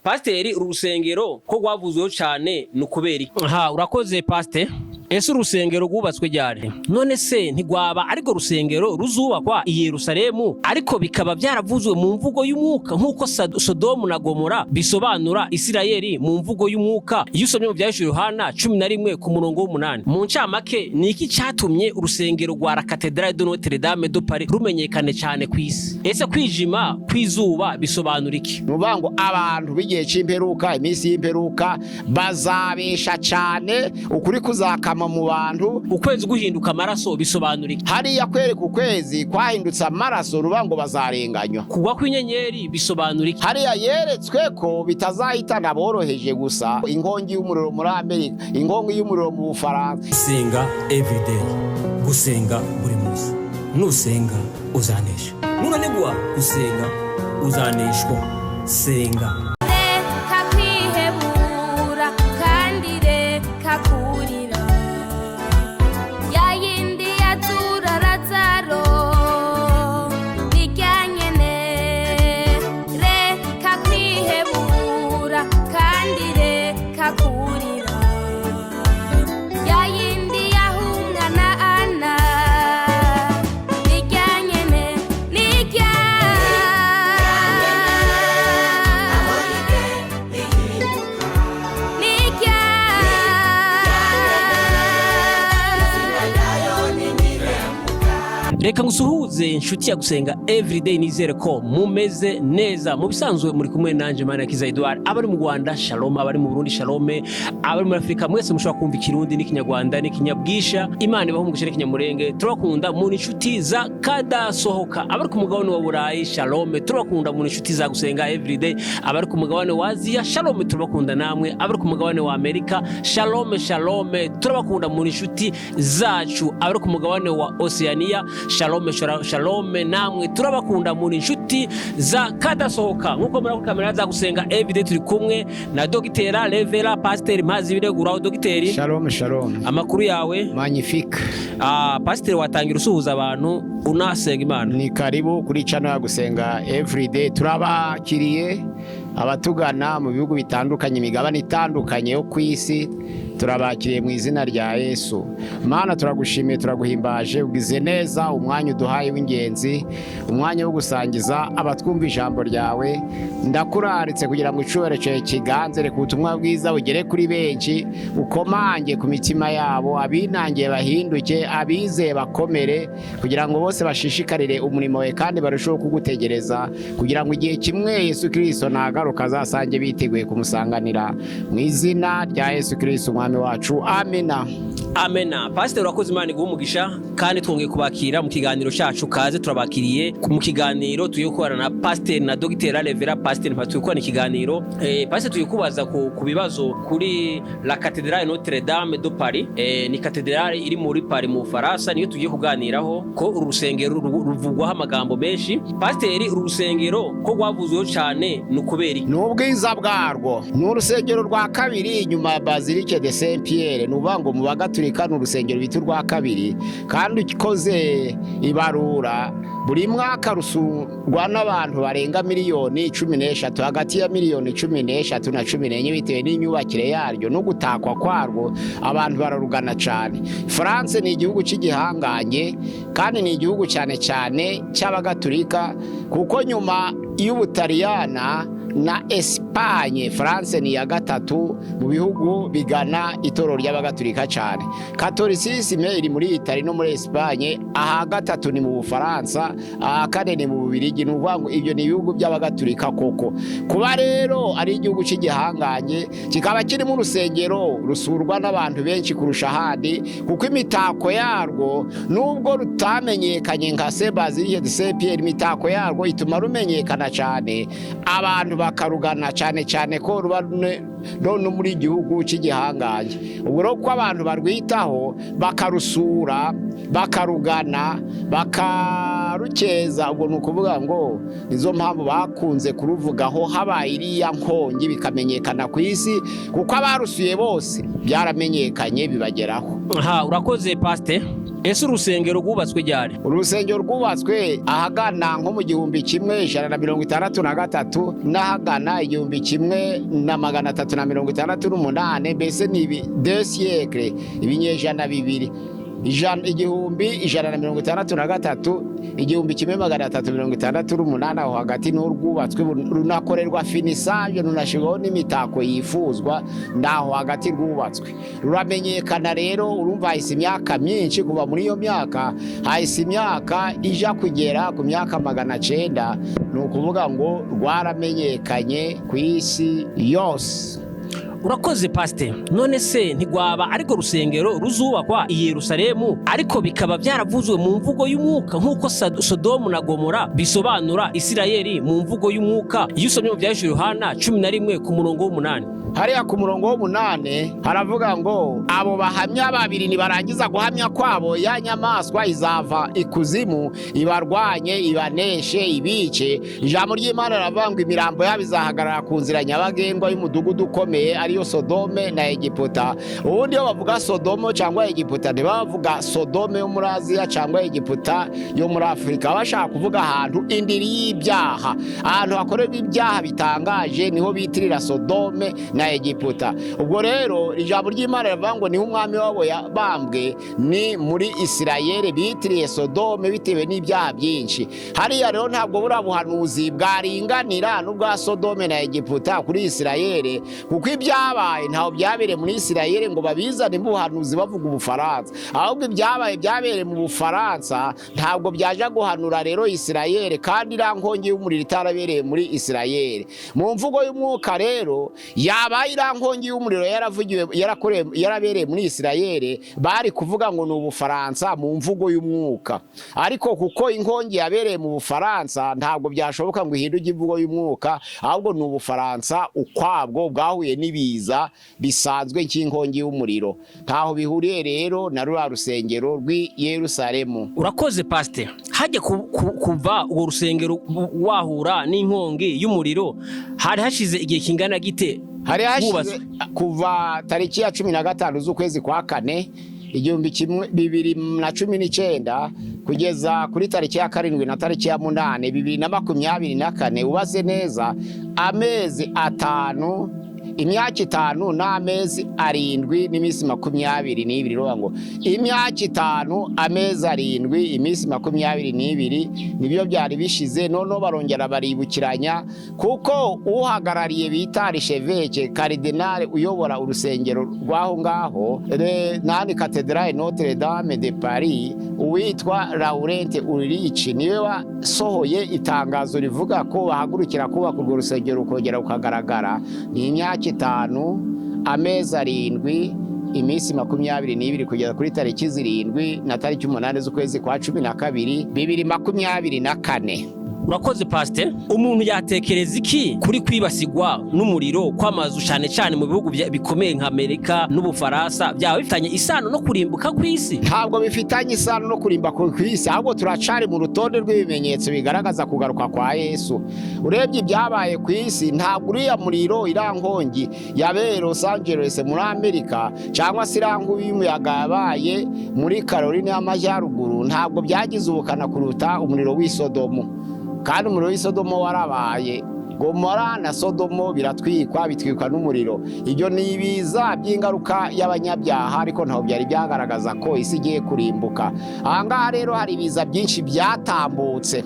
Pasiteri, uru rusengero ko rwavuzweho cyane ni ukubera iki? Aha, urakoze pasiteri. Ese urusengero rwubatswe ryari? None se ntigwaba ariko rusengero ruzubakwa i Yerusalemu, ariko bikaba byaravuzwe mu mvugo y'umwuka, nk'uko Sodomu na Gomora bisobanura Isirayeli mu mvugo y'umwuka, iyo usomye mu Byahishuwe Yohana 11 ku murongo w'8? Mu ncamake, ni iki cyatumye urusengero rwa la Cathédrale de Notre Dame de Paris rumenyekane cyane ku isi? Ese kwijima kw'izuba bisobanura iki? Ni ukuvuga ngo abantu b'igihe cy'imperuka, iminsi y'imperuka, bazabesha cyane, ukuri kuzakama mu bantu. Ukwezi guhinduka amaraso bisobanura iki? Hariya kwereka ukwezi kwahindutse amaraso, ruba ngo bazarenganywa. Kugwa kw'inyenyeri bisobanura iki? Hariya yeretswe ko bitazahitana aboroheje gusa: inkongi y'umuriro muri Amerika, inkongi y'umuriro mu Bufaransa. Gusenga everyday, gusenga buri munsi. Nusenga uzanesha, nunanigwa gusenga uzaneshwa. Senga. Reka kwihebura kandi reka kurira. Ya yindi yazura Lazaro nirya nyene. Reka kwihebura kandi reka kurira. Ya yindi yahumwa na Ana nirya nyene, nirya. Nirya. Reka ngusuhuze, inshuti ya Gusenga Everyday. Nizere ko mumeze neza. Mu bisanzwe muri kumwe nanje Manirakiza Edouard. Abari mu Rwanda, shalom. Abari mu Burundi, shalom. Abari muri Afurika mwese mushobora kumva Ikirundi n'Ikinyarwanda n'Ikinyabwisha, Imana ibahe umugisha, n'Ikinyamurenge, turabakunda, muri inshuti za kadasohoka. Abari ku mugabane wa Burayi, shalom, turabakunda, muri inshuti za Gusenga Everyday. Abari ku mugabane wa Aziya, shalom, turabakunda namwe. Abari ku mugabane wa Amerika, shalom, shalom, turabakunda, muri inshuti zacu. Abari ku mugabane wa Oceania, shalom, shalom, namwe turabakunda, muri inshuti za kadasohoka. Nkuko muri kamera za Gusenga Everyday, turi kumwe na Dogitera Revera Pasiteri Mpazi Bireguraho. Dogiteri. Shalom, shalom. Amakuru yawe? Magnifique. Ah, pasiteri, watangira usuhuza abantu unasenga Imana. Ni karibu kuri channel ya Gusenga Everyday. Turabakiriye abatugana mu bihugu bitandukanye, imigabane itandukanye yo ku isi, turabakiriye mu izina rya Yesu. Mana, turagushimiye, turaguhimbaje, ugize neza umwanya uduhaye w'ingenzi, umwanya wo gusangiza abatwumva ijambo ryawe. Ndakuraritse kugira ngo icubahiro cyawe kiganze. Reka ubutumwa bwiza bugere kuri benshi, ukomange ku mitima yabo, abinangiye bahinduke, abizeye bakomere, kugira ngo bose bashishikarire umurimo we kandi barusheho kugutegereza, kugira ngo igihe kimwe Yesu Kirisito nagaruka azasange biteguye kumusanganira. Mu izina rya Yesu Kirisito Umwami wacu, amina. Amena. Pasiteri, urakoze, Imana iguhe umugisha. Kandi twongeye kubakira mu kiganiro cyacu. Kaze, turabakiriye mu kiganiro tugiye gukorana na pasiteri na dogiteri Revera Pasiteri. Tugiye gukorana ikiganiro. Pasiteri, tugiye kubaza ku bibazo kuri la Cathédrale Notre Dame de Paris. Ni cathédrale iri muri Paris mu Bufaransa, niyo tugiye kuganiraho, ko uru rusengero ruvugwaho amagambo menshi. Pasiteri, uru rusengero ko rwavuzweho cyane ni ukubera iki? Ni ubwiza bwarwo. Ni urusengero rwa kabiri nyuma ya Basilique de Saint Pierre. Ni ukuvuga ngo mu Bagatulika ni urusengero bita urwa kabiri, kandi ukoze ibarura, buri mwaka rusurwa n'abantu barenga miliyoni 13, hagati ya miliyoni 13 na 14, bitewe n'imyubakire yaryo no gutakwa kwarwo. Abantu bararugana cyane. France ni igihugu cy'igihangange kandi ni igihugu cyane cyane cy'Abagatulika, kuko nyuma y'Ubutaliyana na Espagne, France ni iya gatatu mu bihugu bigana itorero ry'Abagatulika cyane. Catholicisme iri muri Italy no muri Espagne, aha gatatu ni mu Bufaransa, aha kane ni mu Bubirigi. Ni ukuvuga ngo ibyo ni ibihugu by'Abagatulika koko. Kuba rero ari igihugu cy'igihangange, kikaba kirimo urusengero rusurwa n'abantu benshi kurusha ahandi, kuko imitako yarwo, nubwo rutamenyekanye nka se Basilique de Saint Pierre, imitako yarwo ituma rumenyekana cyane, abantu bakarugana cyane cyane ko ruba no muri igihugu cy'igihangange. Ubwo rero ko abantu barwitaho, bakarusura, bakarugana, bakarukeza, ubwo ni ukuvuga ngo nizo mpamvu bakunze kuruvugaho habaye iriya nkongi, bikamenyekana ku isi, kuko abarusuye bose byaramenyekanye, bibageraho. Aha, urakoze pasite. Ese urusengero rwubatswe ryari? Urusengero rwubatswe ahagana nko mu 1163 n'ahagana 1368, mbese ni ibi deux siècles, ibinyejana bibiri, 1163, 1368, aho hagati niho rwubatswe, runakorerwa finissage, runashyirwaho n'imitako yifuzwa, ndaho hagati rwubatswe ruramenyekana. Rero urumva hahise imyaka myinshi kuva muri iyo myaka, hahise imyaka ija kugera ku myaka 900, ni ukuvuga ngo rwaramenyekanye ku isi yose. Urakoze, pasite. None se ntigwaba ariko rusengero ruzubakwa i Yerusalemu, ariko bikaba byaravuzwe mu mvugo y'umwuka, nk'uko Sodomu na Gomora bisobanura Isirayeli mu mvugo y'umwuka, iyo usomye mu Byahishuwe Yohana 11 ku murongo w'umunani? Hariya ku murongo w'umunani haravuga ngo abo bahamya babiri nibarangiza guhamya kwabo, ya nyamaswa izava ikuzimu ibarwanye, ibaneshe, ibice. Ijambo ry'Imana riravuga ngo imirambo yabo izahagarara ku nzira nyabagendwa y'umudugudu ukomeye, ariyo Sodome na Egiputa. Ubundi iyo bavuga Sodomo cyangwa Egiputa, ntibavuga Sodome yo muri Aziya cyangwa Egiputa yo muri Afurika. Baba bashaka kuvuga ahantu indiri y'ibyaha, ahantu hakorerwa ibyaha bitangaje, niho bitirira Sodome na Egiputa. Ubwo rero ijambo ry'Imana rivuga ngo niho umwami wabo yabambwe, ni muri Isirayeli bitiriye Sodome bitewe n'ibyaha byinshi. Hariya rero ntabwo buriya buhanuzi bwaringanira n'ubwa Sodome na Egiputa kuri Isirayeli, kuko ibyabaye ntaho byabereye muri Isirayeli ngo babizane mu buhanuzi bavuga Ubufaransa. Ahubwo ibyabaye byabereye mu Bufaransa, ntabwo byaje guhanura rero Isirayeli, kandi iriya nkongi y'umuriro itarabereye muri Isirayeli. Mu mvugo y'umwuka rero, yaba iriya nkongi y'umuriro yaravugiwe, yarakorewe, yarabereye muri Isirayeli, bari kuvuga ngo ni Ubufaransa mu mvugo y'umwuka. Ariko kuko inkongi yabereye mu Bufaransa, ntabwo byashoboka ngo ihinduke imvugo y'umwuka, ahubwo ni Ubufaransa ukwabwo bwahuye n'ibiza bisanzwe nk'inkongi y'umuriro. Ntaho bihuriye rero na ruriya rusengero rw'i Yerusalemu. Urakoze, pasite. Hajya kuva urwo rusengero wahura n'inkongi y'umuriro, hari hashize igihe kingana gite Hari hashize wubatswe? Kuva tariki ya 15 z'ukwezi kwa kane 1000 2019 kugeza kuri tariki ya 7 na tariki ya 8 2024, ubaze neza, amezi 5, imyaka 5 n'amezi 7 n'iminsi 22. Ruvuga ngo imyaka 5, amezi 7, iminsi 22, nibyo byari bishize. Noneho barongera baribukiranya, kuko uhagarariye bita archevêque cardinal uyobora urusengero rw'aho ngaho nani Cathédrale Notre Dame de Paris, uwitwa Laurent Ulrich, niwe wasohoye itangazo rivuga ko bahagurukira kubaka urwo rusengero rukongera rukagaragara. Ni imyaka 5, amezi 7, iminsi 22, kugeza kuri tariki 7 na tariki 8 z'ukwezi kwa 12 2024. Urakoze, pasite. Umuntu yatekereza iki kuri kwibasigwa n'umuriro kw'amazu, cyane cyane mu bihugu bikomeye nka Amerika n'Ubufaransa? Byaba bifitanye isano no kurimbuka kw'isi? Ntabwo bifitanye isano no kurimba ku isi, ahubwo turacari mu rutonde rw'ibimenyetso bigaragaza kugaruka kwa Yesu. Urebye ibyabaye ku isi, ntabwo uriya muriro, iriya nkongi yabereye Los Angeles muri Amerika, cyangwa se iriya nkubi y'umuyaga yabaye muri Caroline y'Amajyaruguru, ntabwo byagize ubukana kuruta umuriro w'i Sodomu. Kandi umuriro w'i Sodomu warabaye, Gomora na Sodomo biratwikwa, bitwikwa n'umuriro. Ibyo ni ibiza by'ingaruka y'abanyabyaha, ariko ntabwo byari byagaragaza ko isi igiye kurimbuka. Aha ngaha rero hari ibiza byinshi byatambutse.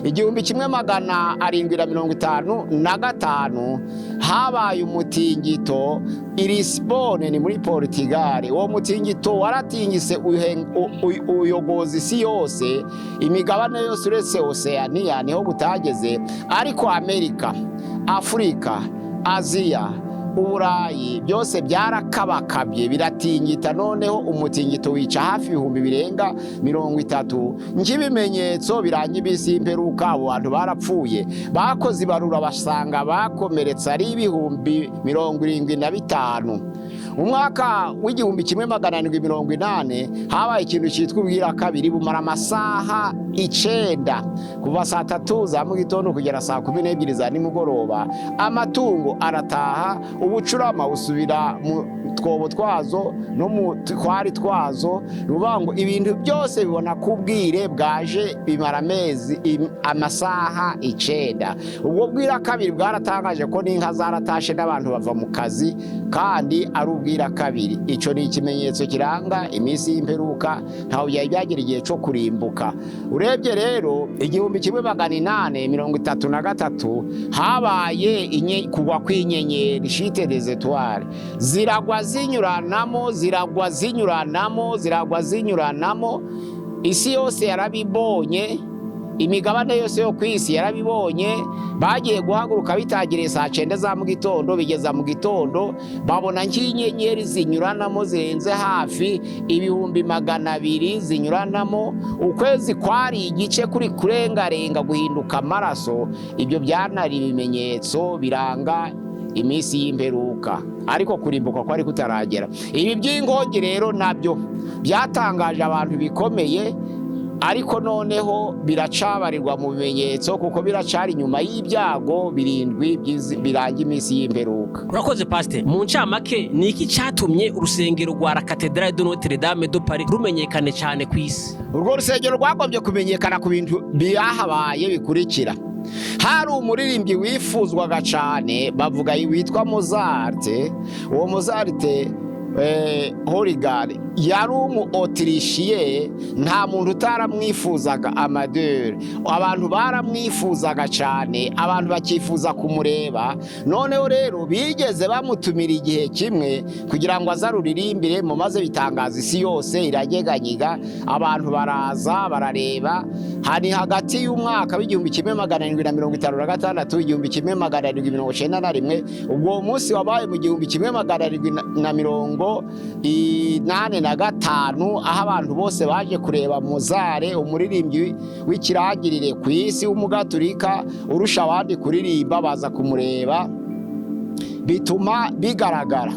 1755 habaye umutingito i Lisbonne, ni muri Portugal. Uwo mutingito waratingise, uyogoza isi yose, imigabane yose uretse Oceania niho butageze. Ariko Amerika, Afurika, Aziya, Uburayi, byose byarakabakabye, biratingita. Noneho umutingito wica hafi 30,000 birenga nk'ibimenyetso biranga iminsi y'imperuka. Abo bantu barapfuye. Bakoze ibarura basanga bakomeretse ari 75,000. Umwaka w'1780 habaye ikintu cyitwa ubwira kabiri, bumara amasaha 9, kuva saa 3 za mu gitondo kugera saa 12 za nimugoroba. Amatungo arataha, ubucurama busubira mu twobo twazo no mu twari twazo. Ni ukuvuga ngo ibintu byose bibona ko ubwire bwaje, bimara amezi amasaha 9. Ubwo bwira kabiri bwaratangaje ko n'inka zaratashe n'abantu bava mu kazi kandi ari ubwira kabiri. Icyo ni ikimenyetso kiranga iminsi y'imperuka, ntawe byari byagera igihe cyo kurimbuka. Urebye rero, 1833 habaye kugwa kw'inyenyeri, chute des étoiles, ziragwa zinyuranamo, ziragwa zinyuranamo, ziragwa zinyuranamo. Isi yose yarabibonye, imigabane yose yo ku isi yarabibonye. Bagiye guhaguruka bitangiriye saa 9 za mu gitondo, bigeza mu gitondo babona nk'inyenyeri zinyuranamo zirenze hafi 200,000 zinyuranamo. Ukwezi kwari igice kuri kurengarenga guhinduka amaraso. Ibyo byanari ibimenyetso biranga iminsi y'imperuka, ariko kurimbuka kwari kutaragera. Ibi by'inkongi rero nabyo byatangaje abantu bikomeye, ariko noneho biracabarirwa mu bimenyetso kuko biracari inyuma y'ibyago birindwi biranga iminsi y'imperuka. Urakoze, pasiteri. Mu ncamake, ni iki cyatumye urusengero rwa la Cathédrale de Notre Dame de Paris rumenyekane cyane ku isi? Urwo rusengero rwagombye kumenyekana ku bintu byahabaye bikurikira. Hari umuririmbyi wifuzwaga cyane, bavuga witwa Mozart. Uwo Mozart Horigar yari umu Autrichien, nta muntu utaramwifuzaga. Amadeur, abantu baramwifuzaga cyane, abantu bakifuza kumureba. Noneho rero bigeze bamutumira igihe kimwe kugira ngo aze aruririmbire mu, maze bitangaza isi yose irageganyiga, abantu baraza barareba. Hari hagati y'umwaka w'1756, 1791. Ubwo munsi wabaye mu 1785, aho abantu bose baje kureba Mozart, umuririmbyi w'ikirangirire ku isi w'umugaturika urusha abandi kuririmba, baza kumureba, bituma bigaragara.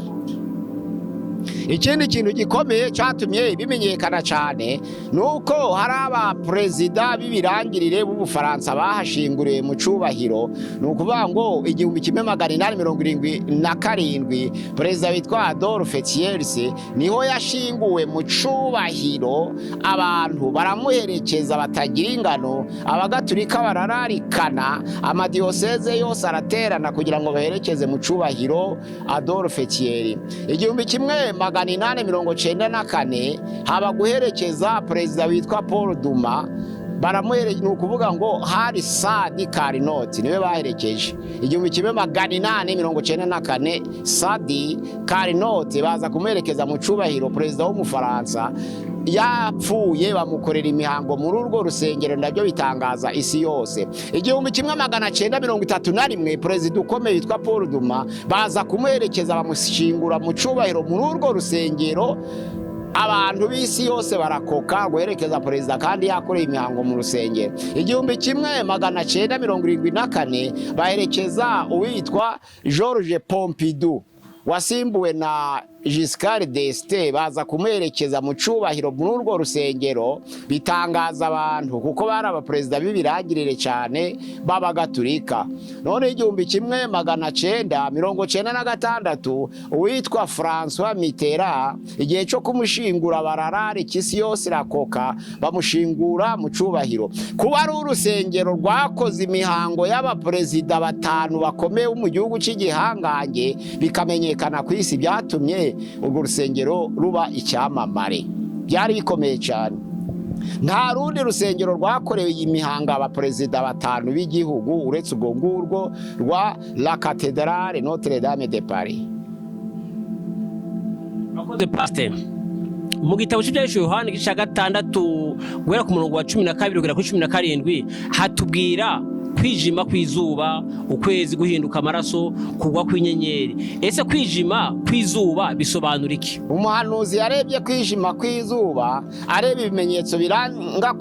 Ikindi kintu gikomeye cyatumye bimenyekana cyane ni uko hari abaperezida b'ibirangirire b'Ubufaransa bahashinguriye mu cubahiro. Ni ukuvuga ngo 1877 perezida witwa Adolphe Thiers niho yashinguwe mu cubahiro, abantu baramuherekeza batagira ingano, abagaturika barararikana, amadiyoseze yose araterana kugira ngo baherekeze mu cubahiro Adolphe Thiers. 1894 haba guherekeza perezida witwa Paul Duma, baramuhere, ni ukuvuga ngo hari Sadi Carnot niwe baherekeje. 1894 Sadi Carnot baza kumuherekeza mu cubahiro, perezida w'Umufaransa yapfuye, bamukorera imihango muri urwo rusengero, nabyo bitangaza isi yose. 1931 perezida ukomeye witwa Paul Duma baza kumuherekeza, bamushingura mu cubahiro muri urwo rusengero. Abantu b'isi yose barakoka guherekeza perezida kandi yakoreye imihango mu rusengero. 1974 baherekeza uwitwa George Pompidou wasimbuwe na Giscard d'Estaing, baza kumuherekeza mu cubahiro muri urwo rusengero, bitangaza abantu kuko bari abaperezida b'ibirangirire cyane b'abagatulika. None 1996 uwitwa François Mitterrand, igihe cyo kumushingura barararika, isi yose irakoka, bamushingura mu cubahiro. Kuba ari urusengero rwakoze imihango y'abaperezida batanu bakomeye bo mu gihugu cy'igihangange bikamenyekana ku isi, byatumye urwo rusengero ruba icyamamare. Byari bikomeye cyane. Nta rundi rusengero rwakorewe iyi mihango abaperezida batanu b'igihugu uretse urwo ngurwo rwa la Cathédrale Notre Dame de Paris. Urakoze, pasiteri. Mu gitabo cy'Ibyahishuwe Yohani, igice cya 6, guhera ku murongo wa 12 kugera kuri 17, hatubwira kwijima kw'izuba, ukwezi guhinduka amaraso, kugwa kw'inyenyeri. Ese kwijima kw'izuba bisobanura iki? Umuhanuzi yarebye kwijima kw'izuba, areba ibimenyetso biranga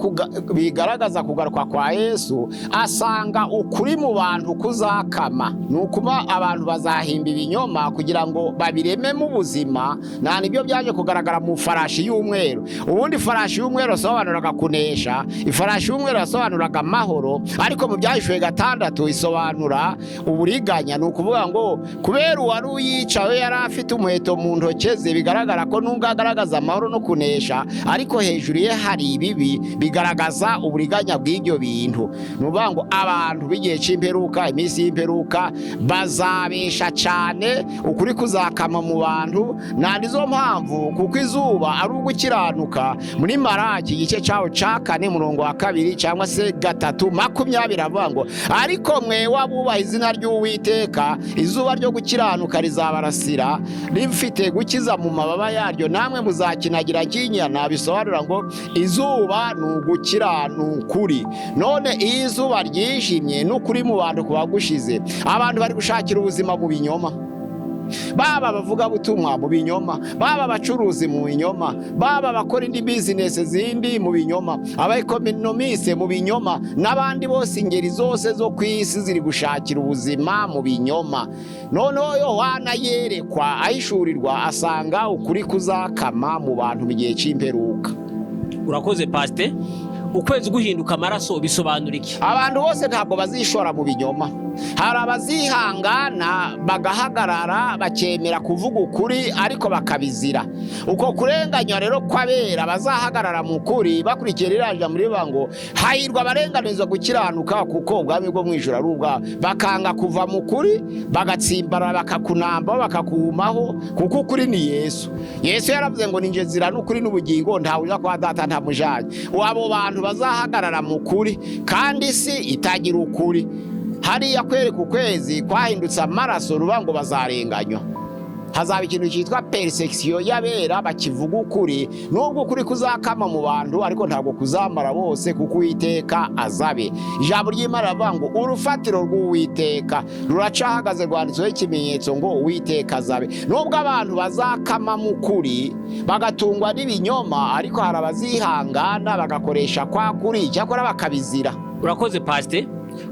bigaragaza kugaruka kwa Yesu, asanga ukuri mu bantu kuzakama. Ni ukuba abantu bazahimba ibinyoma kugira ngo babirememo ubuzima. Nta nibyo byaje kugaragara mu farashi y'umweru. Ubundi farashi y'umweru yasobanuraga kunesha, ifarashi y'umweru yasobanuraga amahoro, ariko mu Byahishuwe Yahishuwe 6 isobanura uburiganya. Ni ukuvuga ngo kubera uwari uyicawe yari afite umuheto mu ntoke ze, bigaragara ko nubwo agaragaza amahoro no kunesha, ariko hejuru ye hari ibibi bigaragaza uburiganya bw'ibyo bintu. Ni ukuvuga ngo abantu b'igihe cy'imperuka, iminsi y'imperuka, bazabesha cyane, ukuri kuzakama mu bantu. Nta nizo mpamvu, kuko izuba ari ugukiranuka. Muri Maraki igice cyawo cya 4 murongo wa 2 cyangwa se 3:20 avuga ngo ariko mwe wabubaha izina ry'Uwiteka, izuba ryo gukiranuka rizabarasira rifite gukiza mu mababa yaryo, namwe muzakinagira nk'inyana. Bisobanura ngo izuba ni ugukiranuka. None iyo izuba ryijimye n'ukuri mu bantu kuba gushize, abantu bari gushakira ubuzima mu binyoma, baba abavugabutumwa mu binyoma, baba abacuruzi mu binyoma, baba abakora indi bizinesi zindi mu binyoma, abaekonomise mu binyoma, n'abandi bose, ingeri zose zo ku isi ziri gushakira ubuzima mu binyoma. Noneho Yohana yerekwa, ahishurirwa, asanga ukuri kuzakama mu bantu mu gihe cy'imperuka. Urakoze, pasite. Ukwezi guhinduka amaraso bisobanura iki? Abantu bose ntabwo bazishora mu binyoma. Hari abazihangana bagahagarara, bakemera kuvuga ukuri, ariko bakabizira. Uko kurenganywa rero kw'abera bazahagarara mu kuri bakurikiye ririya jambo rivuga ngo hahirwa abarenganizwa gukiranuka, kuko ubwami bwo mu ijuru ari ubwabo, bakanga kuva mu kuri, bagatsimbarara, bakakunambaho, bakakumaho, kuko ukuri ni Yesu. Yesu yaravuze ngo ninjye nzira n'ukuri n'ubugingo, ntawe uja kwa Data ntamujanye. Abo bantu bazahagarara mu kuri kandi isi itagira ukuri, hariya kwereka ukwezi kwahindutse amaraso, ruba ngo bazarenganywa, hazaba ikintu cyitwa persecution y'abera bakivuga ukuri. Nubwo ukuri kuzakama mu bantu, ariko ntabwo kuzamara bose, kuko Uwiteka azabe. Ijambo ry'Imana riravuga ngo urufatiro rw'Uwiteka ruracahagaze, rwanditsweho ikimenyetso ngo Uwiteka azabe. Nubwo abantu bazakama mu kuri bagatungwa n'ibinyoma, ariko hari abazihangana bagakoresha kwa kuri, cyakora bakabizira. Urakoze, pasite.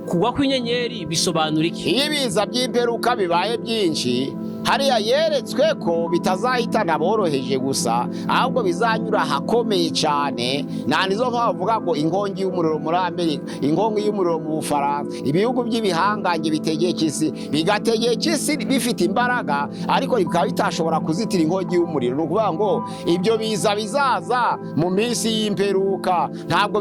Kugwa kw'inyenyeri bisobanura iki? Iyo ibiza by'imperuka bibaye byinshi, hariya yeretswe ko bitazahitana aboroheje gusa, ahubwo bizanyura ahakomeye cyane. Nta nizo mpamvu bavuga ngo inkongi y'umuriro muri Amerika, inkongi y'umuriro mu Bufaransa, ibihugu by'ibihangange bitegeka isi, bigategeka isi bifite imbaraga, ariko bikaba bitashobora kuzitira inkongi y'umuriro. Ni ukuvuga ngo ibyo biza bizaza mu minsi y'imperuka ntabwo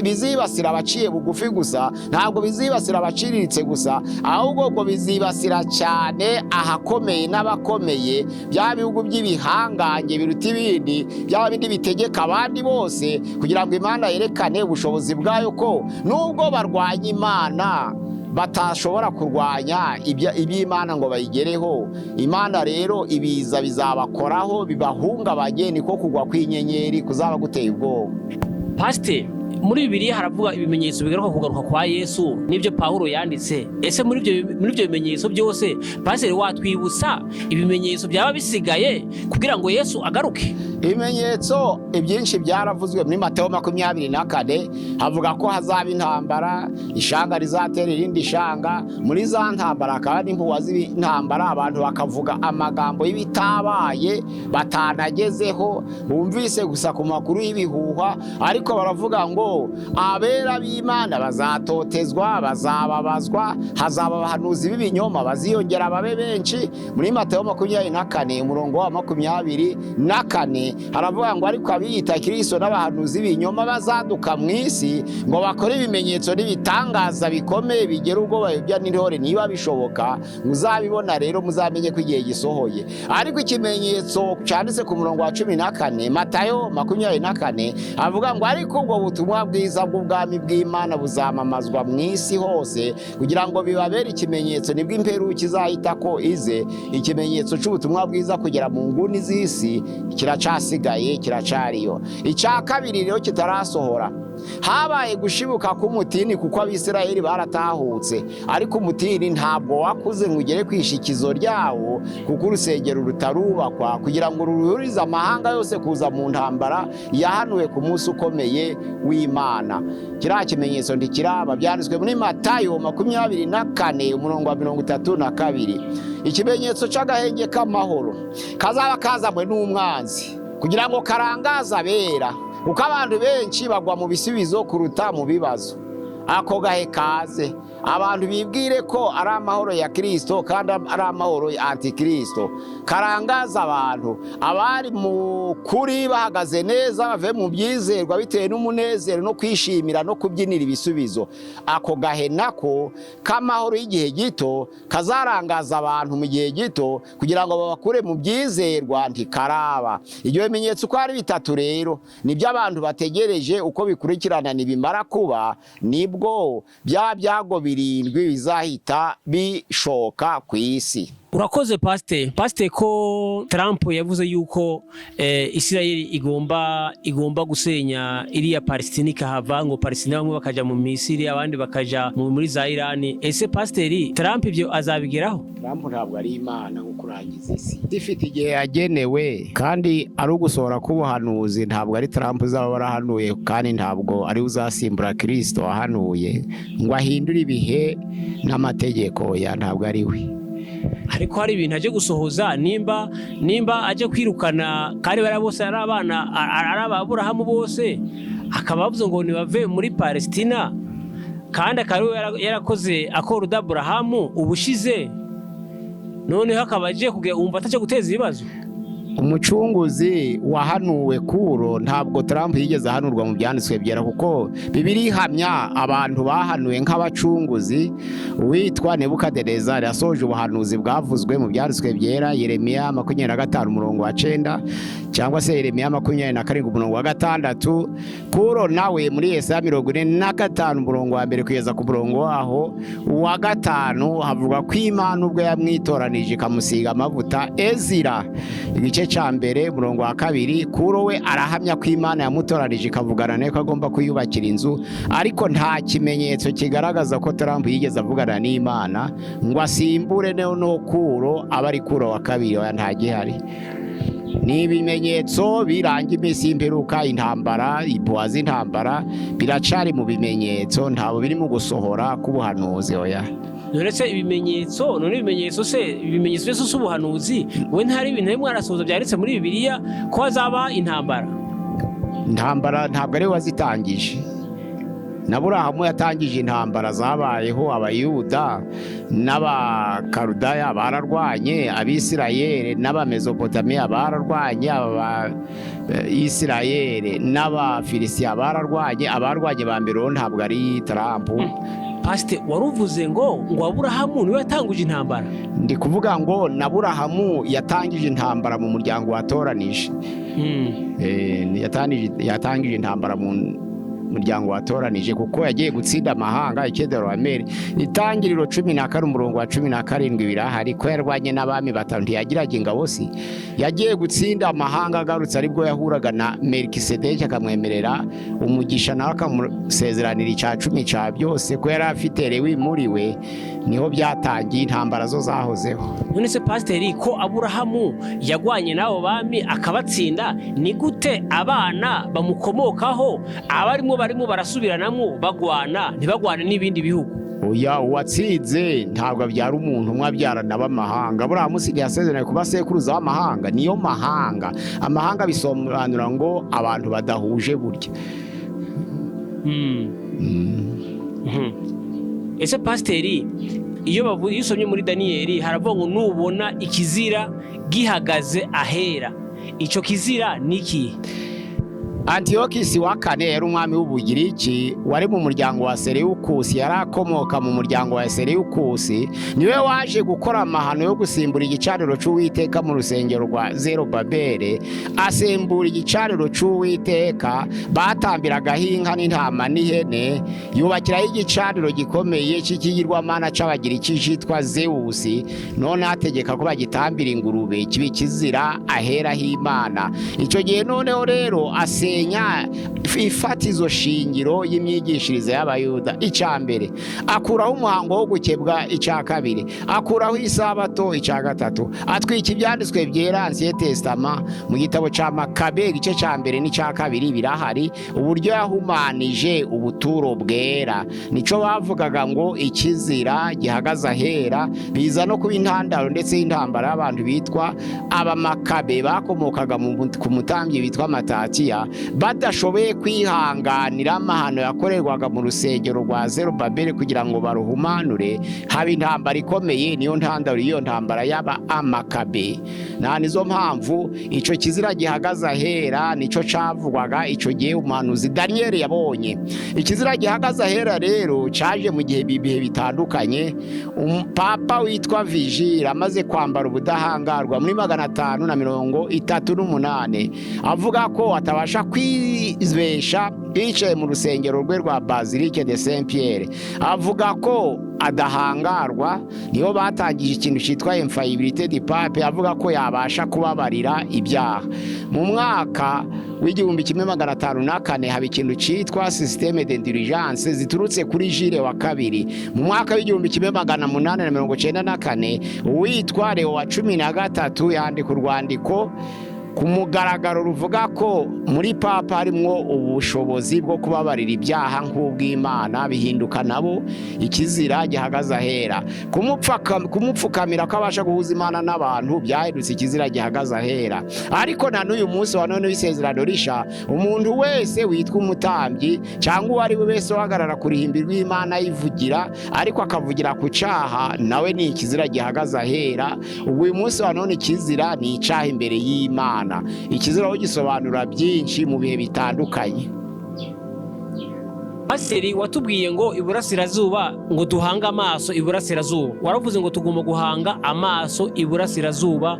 bizibasira abaciye bugufi gusa, ntabwo bizibasira abaciriritse gusa, ahubwo ngo bizibasira cyane ahakomeye n'abakomeye, bya bihugu by'ibihangange biruta ibindi, bya bindi bitegeka abandi bose, kugira ngo Imana yerekane ubushobozi bwayo, ko nubwo barwanya Imana batashobora kurwanya iby'Imana ngo bayigereho. Imana rero ibiza bizabakoraho bibahungabanye, niko kugwa kw'inyenyeri kuzaba guteye ubwoba. Pasite, muri Bibiliya haravuga ibimenyetso bigaruka kugaruka kwa Yesu n'ibyo Pawulo yanditse. Ese muri ibyo bimenyetso byose, pasiteri, watwibutsa ibimenyetso byaba bisigaye kugira ngo Yesu agaruke? Ibimenyetso ibyinshi byaravuzwe muri Mateo 24. Havuga ko hazaba intambara, ishanga rizatera irindi shanga. Muri za ntambara hakaba n'impuha z'intambara, abantu bakavuga amagambo y'ibitabaye, batanagezeho, bumvise gusa ku makuru y'ibihuha. Ariko baravuga ngo abera b'Imana bazatotezwa, bazababazwa, hazaba abahanuzi b'ibinyoma baziyongera babe benshi. Muri Mateo 24 umurongo wa 24 haravuga ngo ariko abiyita Kristo n'abahanuzi b'ibinyoma bazaduka mu isi ngo bakore ibimenyetso n'ibitangaza bikomeye, bigera ubwo bayobya n'intore niba bishoboka. Muzabibona rero muzamenye ko igihe gisohoye. Ariko ikimenyetso cyanditse ku murongo wa 14, Matayo 24, avuga ngo ariko ubwo butumwa bwiza bw'ubwami bw'Imana buzamamazwa mu isi hose kugira ngo bibabere ikimenyetso, nibwo imperuka izahita ko ize. Ikimenyetso cy'ubutumwa bwiza kugera mu nguni z'isi kiracasigaye, kiracariyo. Icya kabiri rero kitarasohora, habaye gushibuka k'umutini, kuko Abisirayeli baratahutse, ariko umutini ntabwo wakuze ngo ugere ku ishikizo ryawo, kuko urusengero rutarubakwa kugira ngo ruhurize amahanga yose kuza mu ntambara yahanuwe ku munsi ukomeye w'Imana. Kiriya kimenyetso ntikiraba, byanditswe muri Matayo 24 umurongo wa 32. Ikimenyetso cy'agahenge k'amahoro kazaba kazanywe n'umwanzi kugira ngo karangaze abera, kuko abantu benshi bagwa mu bisubizo kuruta mu bibazo. Ako gahe kaze. Abantu bibwire ko ari amahoro ya Kirisito kandi ari amahoro ya antikristo, karangaza abantu. Abari mu kuri bahagaze neza bave mu byizerwa bitewe n'umunezero no kwishimira no kubyinira ibisubizo. Ako gahe nako k'amahoro y'igihe gito kazarangaza abantu mu gihe gito kugira ngo babakure mu byizerwa ntikaraba. Ibyo bimenyetso uko ari bitatu rero nibyo abantu bategereje uko bikurikirana. Nibimara kuba nibwo bya byago birindwi bizahita bishoka ku isi. Urakoze, pasite. Pasite, ko Trump yavuze yuko Israel igomba gusenya iriya Palestine ikahava, ngo Palestine bamwe bakaja mu Misiri, abandi bakaja muri za Irani. Ese pasiteri, Trump ibyo azabigeraho? Trump ntabwo ari Imana nko kurangiza isi. Ifite igihe yagenewe kandi ari ugusohora k'ubuhanuzi. Ntabwo ari Trump uzaba warahanuye, kandi ntabwo ari we uzasimbura Kirisito wahanuye ngo ahindure ibihe n'amategeko ya, ntabwo ari we. Ariko hari ibintu aje gusohoza, nimba aje kwirukana kandi bariya bose ari abana ari Aburahamu bose, akaba bavuze ngo nibave muri Palestina, kandi akaba ariwe yarakoze accord d'Aburahamu ubushize, noneho akaba aje kugira wumva ataje guteza ibibazo? Umucunguzi wahanuwe kuro, ntabwo Trump yigeze ahanurwa mu byanditswe byera, kuko Bibiliya ihamya abantu bahanuwe nk'abacunguzi. Uwitwa Nebukadinezari yasoje ubuhanuzi bwavuzwe mu byanditswe byera, Yeremiya 25 umurongo wa 9, cyangwa se Yeremiya 27 umurongo wa 6. Kuro nawe muri Yesaya 45 umurongo wa 1 kugeza ku murongo waho wa 5 havuga ko Imana ubwo yamwitoranije ikamusiga amavuta. Ezira igice cya 1 umurongo wa 2, Kuro we arahamya ko Imana yamutoranije ikavugana nawe ko agomba kuyubakira inzu, ariko nta kimenyetso kigaragaza ko Trump yigeze avugana n'Imana ngo asimbure noneho Kuro aba ari Kuro wa kabiri. Oya, nta gihari. Ni ibimenyetso biranga iminsi y'imperuka, intambara, impuha z'intambara, biracari mu bimenyetso, ntabwo biri mu gusohora k'ubuhanuzi, oya. None se ibimenyetso, none ibimenyetso se, ibimenyetso byose si ubuhanuzi? We ntari ibintu bimwe arasohoza byanditse muri Bibiliya ko hazaba intambara? Intambara ntabwo ari we wazitangije. Na Burahamu yatangije intambara zabayeho. Abayuda n'Abakarudaya bararwanye, Abisirayeli n'Abamezopotamiya bararwanye, Abayisirayeli n'Abafilisitiya bararwanye. Abarwanye ba mbere rero ntabwo ari Trump. Pasite, waruvuze ngo Aburahamu niwe yatanguje intambara. Ndi kuvuga ngo na Burahamu yatangije intambara mu muryango watoranije. Yatangije intambara mu muryango watoranije kuko yagiye gutsinda amahanga Ikedoromeri. Itangiriro 14 umurongo wa 17 birahari ko yarwanye n'abami batanu. Ntiyagiraga ingabo si? Yagiye gutsinda amahanga, agarutse aribwo yahuraga na Melikisedeki akamwemerera umugisha, nawe akamusezeranira icya cumi cya byose, ko yari afite Lewi muri we. Niho byatangiye, intambara zo zahozeho. None se pasiteri, ko Aburahamu yagwanye n'abo bami akabatsinda, ni gute abana bamukomokaho abarimo barimo barasubiranamo bagwana, ntibagwane n'ibindi bihugu? Oya, uwatsinze ntabwo abyara umuntu umwe, abyara n'abamahanga. Buriya munsi yasezeranye kuba sekuruza w'amahanga, niyo mahanga. Amahanga bisobanura ngo abantu badahuje burya. Ese pasiteri, iyo usomye muri Daniyeli haravuga ngo nubona ikizira gihagaze ahera, icyo kizira ni ikihe? Antiyokisi wa kane yari umwami w'Ubugiriki wari mu muryango wa Seleukusi, yari akomoka mu muryango wa Seleukusi. Niwe waje gukora amahano yo gusimbura igicaniro cy'Uwiteka mu rusengero rwa Zerubabeli, asimbura igicaniro cy'Uwiteka batambiragaho inka n'intama n'ihene, yubakiraho igicaniro gikomeye cy'ikigirwamana cy'Abagiriki cyitwa Zewusi, none ategeka ko bagitambira ingurube, kiba ikizira ahera h'Imana. Icyo gihe noneho rero asenya ifatizo shingiro y'imyigishirize y'Abayuda. Icya mbere, akuraho umuhango wo gukebwa. Icya kabiri, akuraho isabato. Icya gatatu, atwika ibyanditswe byera, Ancien Testament. Mu gitabo cya Makabe igice cya 1 n'icya 2 birahari uburyo yahumanije ubuturo bwera. Nico bavugaga ngo ikizira gihagaze ahera, biza no kuba intandaro ndetse y'intambara y'abantu bitwa Abamakabe bakomokaga ku mutambyi witwa Matatiya. Badashoboye kwihanganira amahano yakorerwaga mu rusengero rwa Zerubabeli kugira ngo baruhumanure, haba intambara ikomeye. Niyo ntandaro y'iyo ntambara y'aba Amakabe. Nta nizo mpamvu ico kizira gihagaze ahera nico cavugwaga ico gihe umuhanuzi Daniyeli yabonye. Ikizira gihagaze ahera rero caje mu gihe bihe bitandukanye. Papa witwa Vigile amaze kwambara ubudahangarwa muri 538, avuga ko atabasha kwibesha yicaye mu rusengero rwe rwa Basilique de Saint Pierre, avuga ko adahangarwa. Niho batangije ikintu cyitwa infaillibilité du pape, avuga ko yabasha kubabarira ibyaha. Mu mwaka w'1504 haba ikintu cyitwa système d'indulgence ziturutse kuri Jules wa kabiri. Mu mwaka w'1894, uwitwa Leo wa 13 yandika urwandiko ku mugaragaro ruvuga ko muri papa harimwo ubushobozi bwo kubabarira ibyaha nk'ubw'Imana. Bihinduka nabo ikizira gihagaze ahera. Kumupfukamira ko abasha guhuza Imana n'abantu byahindutse ikizira gihagaze ahera. Ariko na n'uyu munsi wa none w'isezerano risha, umuntu wese witwa umutambyi cyangwa uwo ari we wese uhagarara ku ruhimbi rw'Imana yivugira, ariko akavugira ku cyaha, nawe ni ikizira gihagaze ahera. Ubwo uyu munsi wa none ikizira ni icyaha imbere y'Imana. Ikizira aho gisobanura byinshi mu bihe bitandukanye. Pasiteri, watubwiye ngo iburasirazuba, ngo duhange amaso iburasirazuba. Waravuze ngo tugomba guhanga amaso iburasirazuba.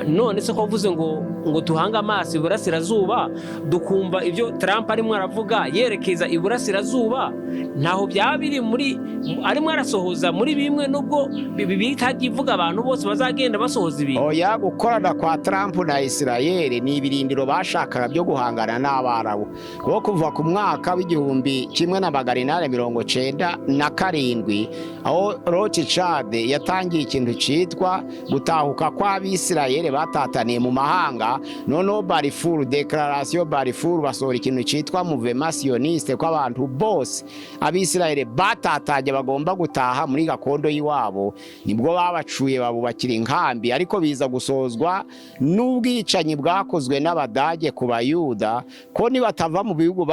None se ko wavuze ngo duhange amaso iburasirazuba, dukumva ibyo Trump arimo aravuga yerekeza iburasirazuba, ntaho byaba biri muri arimo arasohoza muri bimwe, nubwo Bibiliya itajya ivuga abantu bose bazagenda basohoza ibintu? Oya, gukorana kwa Trump na Israel ni ibirindiro bashakaga byo guhangana n'Abarabu, kuko kuva ku mwaka w'1897, aho Rothschild yatangiye ikintu cyitwa gutahuka kw'Abisirayeli batataniye mu mahanga, noneho Balfour, Déclaration Balfour, basohora ikintu cyitwa mouvement sioniste, ko abantu bose Abisirayeli batatanye bagomba gutaha muri gakondo y'iwabo. Nibwo babacuye babubakira inkambi, ariko biza gusozwa n'ubwicanyi bwakozwe n'Abadage ku Bayuda, ko nibatava mu bihugu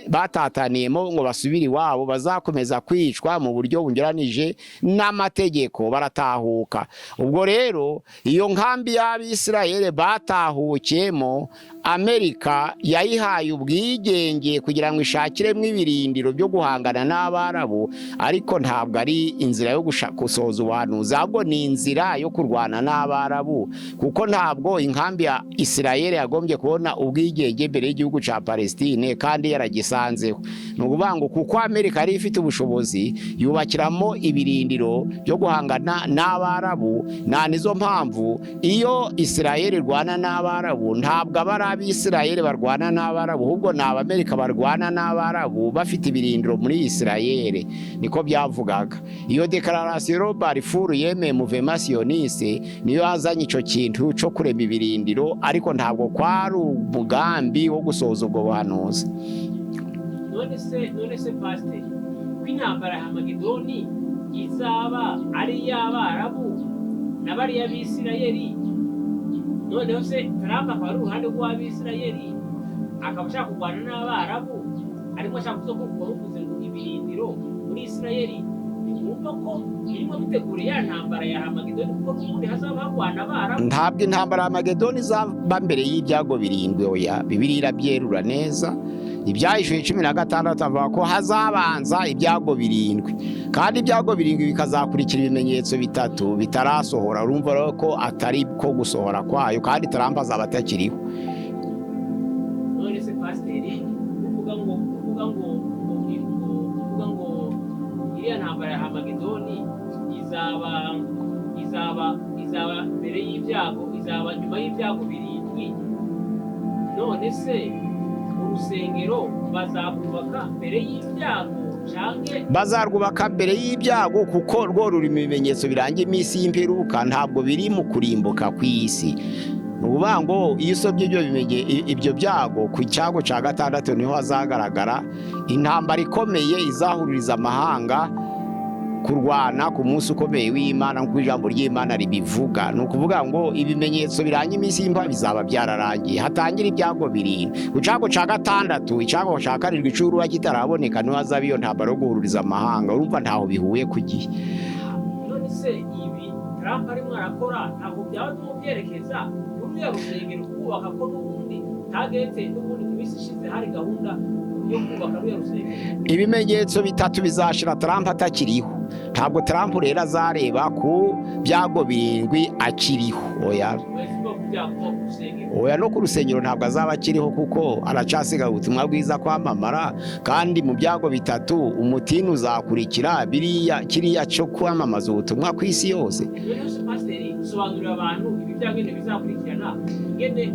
batataniyemo ngo basubire iwabo, bazakomeza kwicwa mu buryo bunyuranije n'amategeko. Baratahuka. Ubwo rero iyo nkambi y'Abisirayeli batahukiyemo, Amerika yayihaye ubwigenge kugira ngo ishakiremo ibirindiro byo guhangana n'Abarabu, ariko ntabwo ari inzira yo gusohoza ubuhanuzi, ahubwo ni inzira yo kurwana n'Abarabu, kuko ntabwo inkambi ya Isirayeli yagombye kubona ubwigenge mbere y'igihugu cya Palestine kandi yaragisanzeho. Ni ukuvuga ngo kuko Amerika yari ifite ubushobozi, yubakiramo ibirindiro byo guhangana n'Abarabu. Nta nizo mpamvu iyo Isirayeli irwana n'Abarabu, ntabwo aba ari Abisirayeli barwana n'Abarabu, ahubwo ni Abamerika barwana n'Abarabu bafite ibirindiro muri Isirayeli. Niko byavugaga. Iyo Déclaration Balfour yemeye mouvement sioniste niyo yazanye icyo kintu cyo kurema ibirindiro, ariko ntabwo kwari umugambi wo gusohoza ubwo buhanuzi. None se pasiteri, ko intambara ya Hamagidoni izaba ari iy'Abarabu na bariya Bisirayeli, noneho se Trump akaba ari uruhande rw'Abisirayeli, akaba ashaka kurwana n'Abarabu, arimo ashaka kuza ko waruvuze ngo ibirindiro muri Isirayeli, ntiwumva ko birimo bitegura ya ntambara ya Hamagidoni, kuko n'ubundi hazaba harwana Abarabu? Ntabwo intambara ya Amagedoni izaba mbere y'ibyago birindwi, oya. Bibiliya irabyerura neza. Ibyahishuwe 16 avuga ko hazabanza ibyago birindwi, kandi ibyago birindwi bikazakurikira ibimenyetso bitatu bitarasohora. Urumva rero ko atari ko gusohora kwayo, kandi Trump azaba atakiriho. None se pasiteri, uvuga ngo iriya ntambara ya Hamagidoni izaba mbere y'ibyago, izaba nyuma y'ibyago birindwi, none se urusengero bazarwubaka mbere y'ibyago canke? Bazarwubaka mbere y'ibyago, kuko rwo ruri mu bimenyetso biranga iminsi y'imperuka, ntabwo biri mu kurimbuka kw'isi. Ni ukuvuga ngo iyo usomye ibyo byago, ku cyago cya gatandatu niho hazagaragara intambara ikomeye izahururiza amahanga. Kurwana ku munsi ukomeye w'Imana, nk'uko ijambo ry'Imana ribivuga. Ni ukuvuga ngo ibimenyetso biranga iminsi y'imperuka bizaba byararangiye, hatangira ibyago birindwi. Ku cyago cya gatandatu, icyago cya karindwi cy'urubura kitaraboneka, niho hazaba iyo ntambara yo guhururiza amahanga. Urumva ntaho bihuye ku gihe. None se ibi Trump arimo arakora ntabwo byaba birimo byerekeza ruriya rusengero kubaka, ko n'ubundi target n'ubundi mu minsi ishize hari gahunda yo kubaka ruriya rusengero? Ibimenyetso bitatu bizashira Trump atakiriho. Ntabwo Trump rero azareba ku byago birindwi akiriho, oya. Wese uva ku byago ku rusengero? Oya, no ku rusengero ntabwo azaba akiriho, kuko aracasiga ubutumwa bwiza kwamamara. Kandi mu byago bitatu umutini uzakurikira biriya kiriya cyo kwamamaza ubutumwa ku isi yose. None se pasiteri, sobanurira abantu ibi byago ingene bizakurikirana, ingene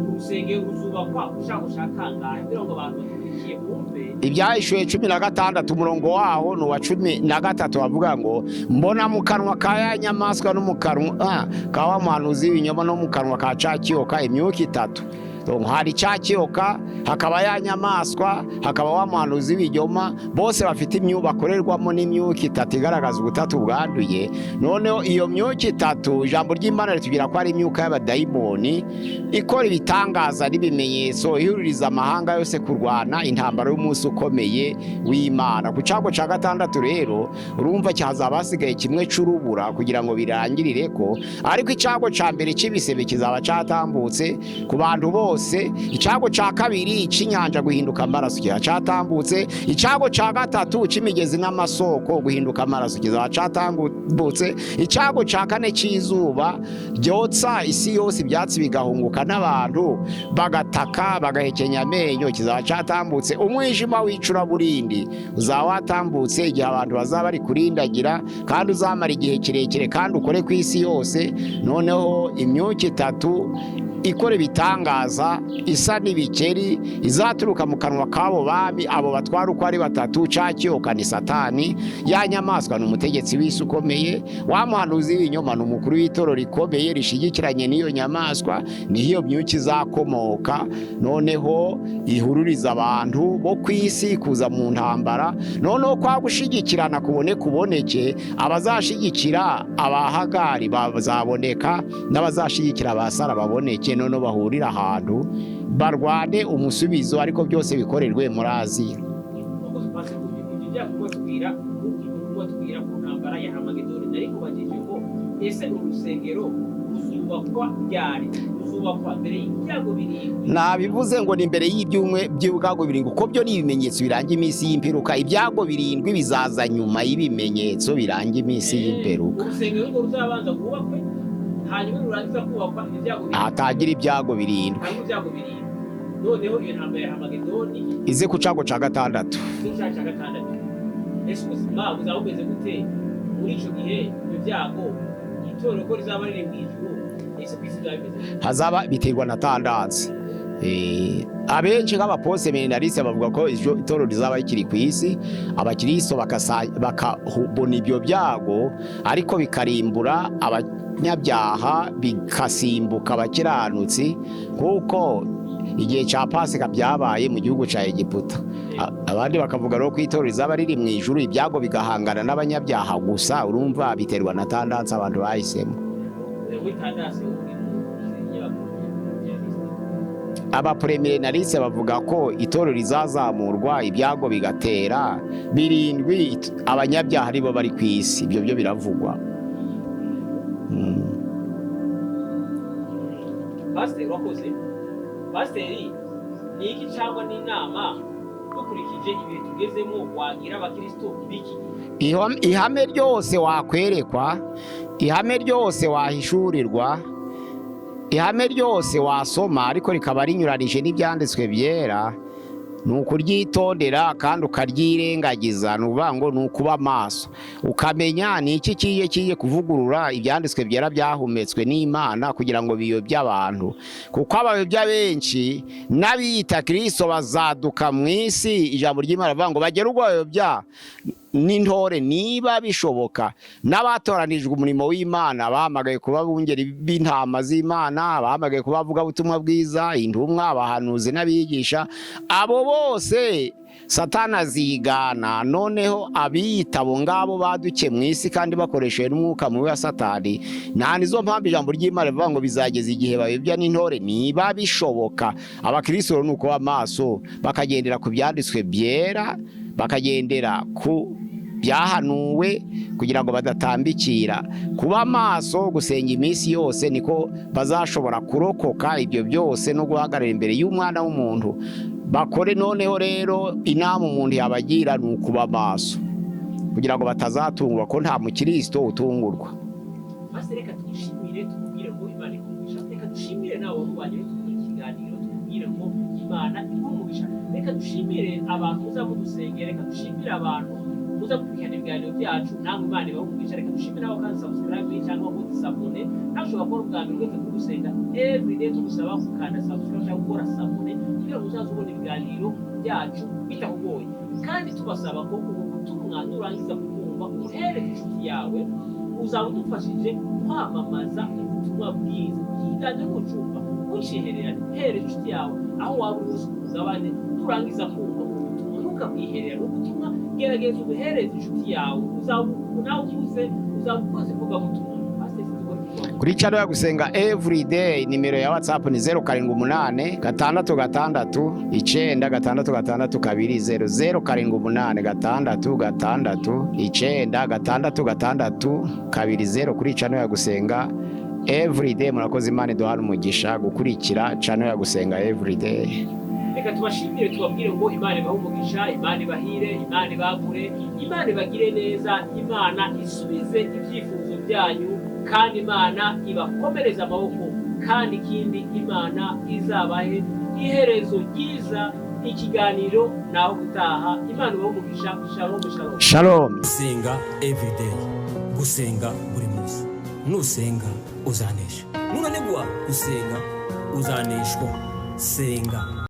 urusengero ruzubakwa ushaka gushaka kangahe, kugira ngo abantu badukurikiye bumve. Ibyahishuwe 16, umurongo waho ni uwa 13, bavuga ngo: "Mbona mu kanwa ka ya nyamaswa no mu kanwa ka wa muhanuzi w'ibinyoma no mu kanwa ka ca kiyoka imyuka itatu." Donc, hari ca kiyoka, hakaba ya nyamaswa, hakaba wa muhanuzi w'ibinyoma, bose bafite imyuka bakorerwamo n'imyuka itatu igaragaza ubutatu bwanduye. Noneho iyo myuka itatu, ijambo ry'Imana ritubwira ko ari imyuka y'abadayimoni ikora ibitangaza n'ibimenyetso, ihuririza amahanga yose kurwana intambara y'umunsi ukomeye w'Imana. Ku cyago cya gatandatu rero, urumva hazaba hasigaye kimwe c'urubura kugira ngo birangirire ko, ariko icyago cya mbere cy'ibisebe kizaba cyatambutse ku bantu bose. Icyago cya kabiri cy'inyanja guhinduka amaraso kizaba cyatambutse. Icyago cya gatatu cy'imigezi n'amasoko guhinduka amaraso kizaba cyatambutse. Icyago cya kane cy'izuba ryotsa isi yose, ibyatsi bigahunguka n'abantu bagataka bagahekenya amenyo kizaba cyatambutse. Umwijima w'icuraburindi uzaba watambutse igihe abantu bazaba bari kurindagira, kandi uzamara igihe kirekire kandi ukore ku isi yose. Noneho imyuka itatu ikora ibitangaza isa n'ibikeri izaturuka mu kanwa k'abo bami, abo batwara uko ari batatu: ca kiyoka ni Satani, ya nyamaswa ni umutegetsi w'isi ukomeye, wa muhanuzi w'ibinyoma ni umukuru w'itorero rikomeye rishigikiranye n'iyo nyamaswa. Niho iyo myuka izakomoka, noneho ihururiza abantu bo ku isi kuza mu ntambara. Noneho kwa gushigikirana kubone kuboneke, abazashigikira Abahagari bazaboneka n'abazashigikira Abasara baboneke, noneho bahurira ahantu barwane umusubizo, ariko byose bikorerwe muri Aziya. Nk'uko tumaze ibyo byago kubatwira ku ntambara ya Hamagedoni, nari kubajije ngo ese urusengero ruzubakwa ryari? Ruzubakwa mbere y'ibyago birindwi? Nabivuze ngo ni imbere y'ibyumwe by'ibyago birindwi, kuko byo ni ibimenyetso biranga iminsi y'imperuka. Ibyago birindwi bizaza nyuma y'ibimenyetso biranga iminsi y'imperuka. Urusengero rwo ruzabanza rwubakwe, hanyuma rurangiza kubakwa ibyago birindwi Hatagira ibyago birindwi. Hanyuma ibyago birindwi, noneho iyo ntambara ya Hamagedoni ize ku cyago cya gatandatu. Z'icyaha cya gatandatu. Ese ubuzima buzaba bumeze gute muri icyo gihe, ibyo byago, itorero ko rizaba riri mu ijuru? Ese ku isi bizaba bimeze gute? Hazaba biterwa na tendance. Abenshi nk'abapost-millénaristes bavuga ko itorero rizaba rikiri ku isi, abakristo bakabona ibyo byago, ariko bikarimbura abanyabyaha, bikasimbuka abakiranutsi, kuko igihe cya Pasika byabaye mu gihugu cya Egiputa. Abandi bakavuga rero ko itorero rizaba riri mu ijuru, ibyago bigahangana n'abanyabyaha gusa. Urumva biterwa na tendance abantu bahisemo. Muri tendance uri mu Abapré-millénaristes bavuga ko itorero rizazamurwa, ibyago bigatera birindwi, abanyabyaha aribo bari ku isi. Ibyo byo biravugwa. Pasiteri, wakoze. Pasiteri, ni iki cyangwa n'inama, dukurikije ibihe tugezemo, wagira abakristo b'iki gihe? Ihame ryose wakwerekwa, ihame ryose wahishurirwa, ihame ryose wasoma ariko rikaba rinyuranije n'ibyanditswe byera, ni ukuryitondera kandi ukaryirengagiza. Ni ukuvuga ngo ni ukuba maso, ukamenya ni iki kiye kuvugurura ibyanditswe byera byahumetswe n'Imana kugira ngo biyobye abantu, kuko abayobya benshi n'abiyita Kirisito bazaduka mu isi. Ijambo ry'Imana rivuga ngo bagere ubwo bayobya. n'intore niba bishoboka, n'abatoranijwe umurimo w'Imana, bahamagaye kuba bungeri b'intama z'Imana, bahamagaye kuba abavugabutumwa bwiza, intumwa, abahanuzi n'abigisha, abo bose Satani azigana noneho abiyita abo ngabo baduke mu isi kandi bakoresheje n'umwuka mubi wa Satani. Nta nizo mpamvu ijambo ry'Imana rivuga ngo bizageza igihe bayobya n'intore niba bishoboka. Abakristo rero ni ukuba maso, bakagendera ku byanditswe byera, bakagendera ku byahanuwe kugira ngo badatambikira. Kuba maso, gusenga iminsi yose, niko bazashobora kurokoka ibyo byose no guhagarara imbere y'Umwana w'umuntu. Bakore noneho rero, inama umuntu yabagira ni ukuba maso kugira ngo batazatungurwa, ko nta mukristo utungurwa. Maze reka tugushimire, tukubwire ngo Imana iguhe. Reka dushimire nawe wabanye tukora ikiganiro, tukubwire ngo Imana iguhe. Reka dushimire abantu muza mudusengera, reka dushimire abantu muza gukurikirana ibiganiro byacu, namwe Imana ibahe umugisha. Reka dushimire aho kandi subscribe cyangwa ngo s'abonner. Nawe ushobora kubona ubwa mbere ugeze kuri Gusenga Everyday, tugusaba gukanda subscribe cyangwa gukora s'abonner kugira ngo uzaze ubona ibiganiro byacu bitakugoye. Kandi tubasaba ko ubu butumwa nurangiza kubwumva uhereze inshuti yawe, uzaba udufashije kwamamaza ubutumwa bwiza. Ikiganiro nucumva ntucihererane, hereza inshuti yawe aho waba uri hose ku mugabane. Nurangiza kumva ubu butumwa ntukabwihererane, ubutumwa gerageza ubuhereze inshuti yawe, uzaba nawe uvuze, uzaba ukoze ivugabutumwa. Pasiteri, sinzi ko ari Kuri channel ya Gusenga Everyday, nimero ya WhatsApp ni 0786696620, 0786696620 kuri channel ya Gusenga Everyday. Murakoze, Imana iduhana umugisha gukurikira channel ya Gusenga Everyday. Reka tubashimire, tubabwire ngo Imana ibahe umugisha, Imana ibahire, Imana ibagure, Imana ibagire neza, Imana isubize ibyifuzo byanyu, kandi Imana ibakomereze amaboko, kandi ikindi Imana izabahe iherezo ryiza. Ikiganiro naho gutaha. Imana ibahe umugisha. Shalom, shalom. Shalom. Gusenga everyday, gusenga buri munsi. Nusenga uzanesha, nunanigwa gusenga uzaneshwa. Senga.